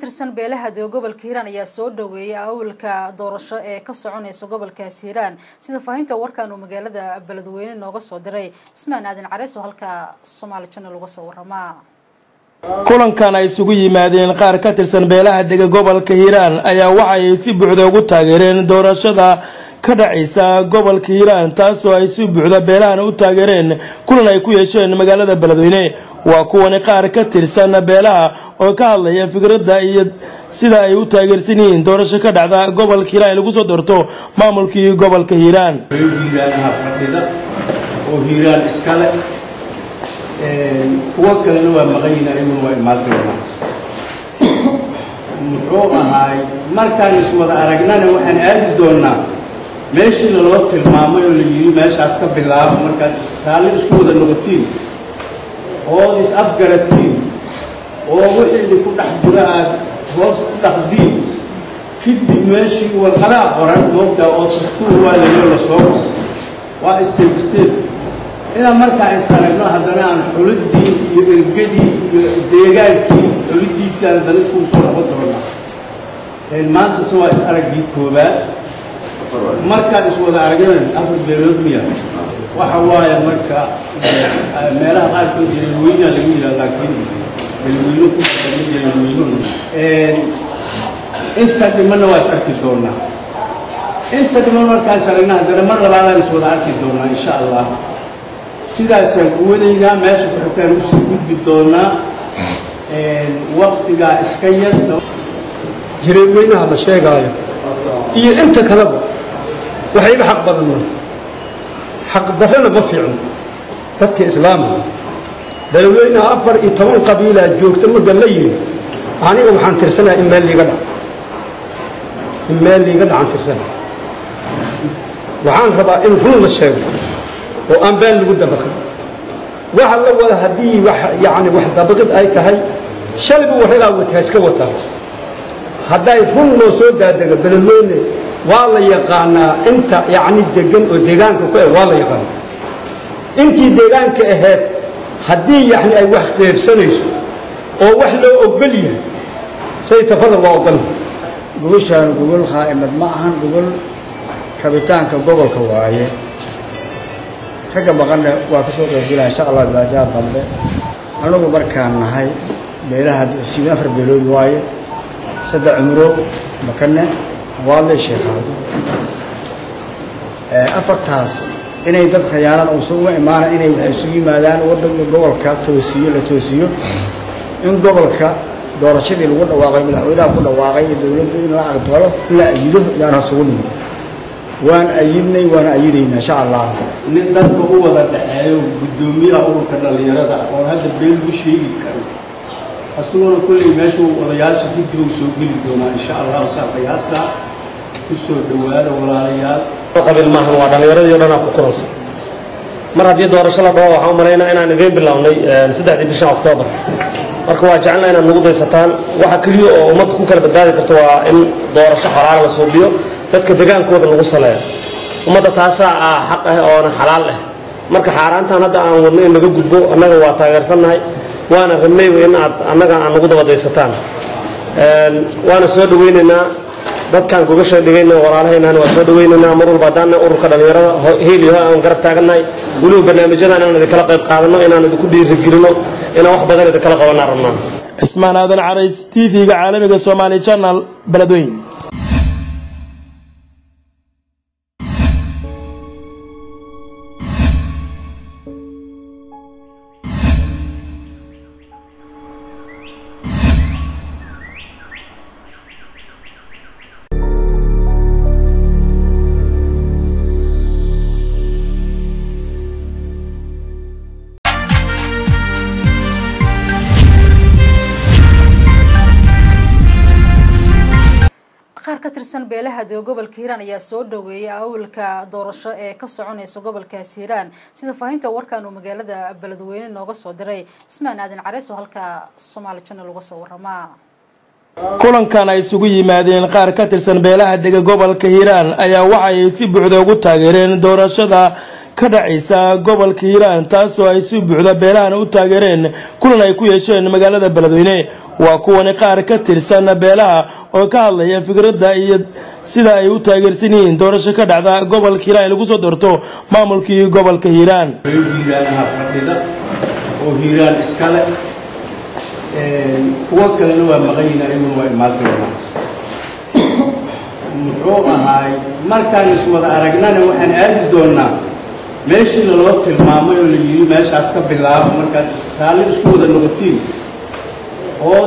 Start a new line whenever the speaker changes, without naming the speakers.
tirsan beelaha dega gobolka Hiiraan ayaa soo dhaweeyay awalka doorasho ee ka soconaysa gobolkaas Hiiraan. Sida faahinta warkan uu magaalada Beledweyne nooga soo diray Ismaan Aadan Careys oo halka Somali Channel uga soo warama.
Kulankan ay isugu yimaadeen qaar ka tirsan beelaha dega gobolka Hiiraan ayaa waxa ay si buuxda ugu taageereen doorashada ka dhacaysa gobolka Hiiraan, taasoo ay si buuxda beelahan u taageereen kulan ay ku yeesheen magaalada Beledweyne. Waa kuwani qaar ka tirsan beelaha oo ka hadlaya fikradda iyo sida ay u taageersan yihiin doorasho ka dhacda gobolka Hiiraan ee lagu soo doorto maamulkii gobolka Hiiraan.
Hiiraanaha fadhida oo Hiiraan iskale, kuwo kalena waa maqan yihiin, ayaguna waa imaan doonaan. Muxuu ahaay, markaan iswada aragnana waxaan aadi doonaa meeshii laloo tilmaamay oo la yidhi meeshaas ka bilaabo. Markaad raalli isku wada noqotiin ood is afgaratiin oo wixii idinku dhex jiro aad hoos ku dhaqdiin, kadib meeshii warqadaa qoran moogtaa oo dastuur waa layoo la soo qoro, waa step step inaan markaa is aragno. Haddana aan xuliddii iyo ergadii iyo deegaankii xuliddiisii haddana iskugu soo noqon doonaa. Maantase waa is araggii koowaad. Markaan is wada aragnana 4 beelood miya waxa waaye, marka meelaha qaarkood jareerweynaa lagu yidhaha, laakiin Beledweyne ku ma jareerweyno. Inta dhimanna waa is arki doonaa. Inta dhiman markaan is aragna haddana mar labaadaan is wada arki doonaa, insha Allah. Sidaasaan ku wadaynaa, meesha ku xigtaan usii gudbi doonaa, waktigaa iska yar.
Jareerweynaha la sheegaayo iyo inta kaleba waxayba xaq badanna, xaq darrana ma fiicno. Dadka islaamka Beledweynaha 14 qabiilaa joogta. Marka la yidhi, aniga waxaan tirsanaha in meel liiga dhac, in meel liiga dhacan tirsanaa. Waxaan rabaa in run la sheego oo aan been lagu dabaqin. Waxa la wada haddii wax yacni wax dabaqid ay tahay, shalayba warragaa wataa iska wataa. Hadday run loo soo daadego, Beledweyne waa la yaqaanaa inta yacni degan oo deegaanka ku eh, waa la yaqaanaa intii deegaanka ahayd. Haddii yacni ay wax qeybsanayso oo wax loo ogol yahay, say tafadal, waa ogolna.
Gogoshaan gogol khaa'imad ma ahan, gogol rabitaanka gobolka waaye. Ragga maqanna waa ka soo qaybgelaya, insha Allah, baajaa dambe. Anagu markaan nahay beelaha siibin, 4 beelood waaye: 3 Cumro, Makane, Hawaadle, Sheekhaal. Afartaas inay dad khiyaanan uusan uga imaana, inay waxay isugu yimaadaan waddanka gobolka toosiyo, la toosiyo, in gobolka doorashadii lagu dhawaaqay, madaxweynaha ku dhawaaqay iyo dowladdu in la aqbalo, in la ayido yaan isugu nimi. Waan ayidnay, waana ayidaynaa, insha Allah.
Nin dadka u wada dhexeeyo, guddoomiyaha ururka dhallinyarada oon hadda been lagu sheegi karo, asaguna kulley meeshuu odayaasha kadib uu soo geli doonaa, insha Allahu. Saa qiyaasa ku soo dhowaada, walaalayaal.
Qabiil maahan, waa dhallinyaradii o dhan aa ku kulansan. Mar haddii doorasho la dhaho, waxaan u malaynaa inaan idiin bilownay 3-dii bisha Oktoobar. Marka waa jecelna inaad nagu daysataan. Waxa keliya oo ummadda ku kala badbaadi karto waa in doorasho xalaala la suubiyo, dadka degaankooda lagu saleeyo ummadda. Taasaa ah xaq ah oona xalaal ah. Marka xaaraantan hadda aan wadno in laga gudbo, annaga waa taageersannahay, waana rabnayba in aad annaga aan nagu daba daysataan, waana soo dhawaynaynaa. Dadkaan gogasha dhigayna walaalahaynaan waa soo dhawaynaynaa mar walba. Haddaan ururka dhallinyarada heel iyo aan garab taagannahay, weliba barnaamijyadan inaan idinkala qayb qaadanno, inaan idinku dhiirigelino, inaan wax badan idinkala qabanaa rabnaa.
Cismaan Aadan Carays, TV-ga caalamiga Somali Channel, Beledweyne.
Qaar ka tirsan beelaha dega gobolka Hiiraan ayaa soo dhaweeyay awalka doorasho ee ka soconaysa gobolkaas Hiiraan. Sida faahinta warkan uu magaalada Beledweyne nooga soo diray Ismaan Aadan Careys oo halka Somali Channel uga soo warama.
Kulankan ay isugu yimaadeen qaar ka tirsan beelaha dega gobolka Hiiraan ayaa waxa ay si buuxda ugu taageereen doorashada ka dhacaysa gobolka Hiiraan, taasoo ay si buuxda beelahan u taageereen kulan ay ku yeesheen magaalada Beledweyne. Waa kuwani qaar ka tirsan beelaha oo ka hadlaya fikradda iyo sida ay u taageersan yihiin doorasho ka dhacda gobolka Hiiraan ee lagu soo doorto maamulkii gobolka Hiiraan.
Hiiraanaha fadhida oo Hiiraan iskale, kuwo kalena waa maqan yihiin, ayaguna waa imaan doonaan. Muxuu ahaay, markaan iswada aragnana waxaan aadi doonaa meeshii laloo tilmaamay oo la yidhi meeshaas ka bilaaba, markaad raalli isku wada noqotiin oo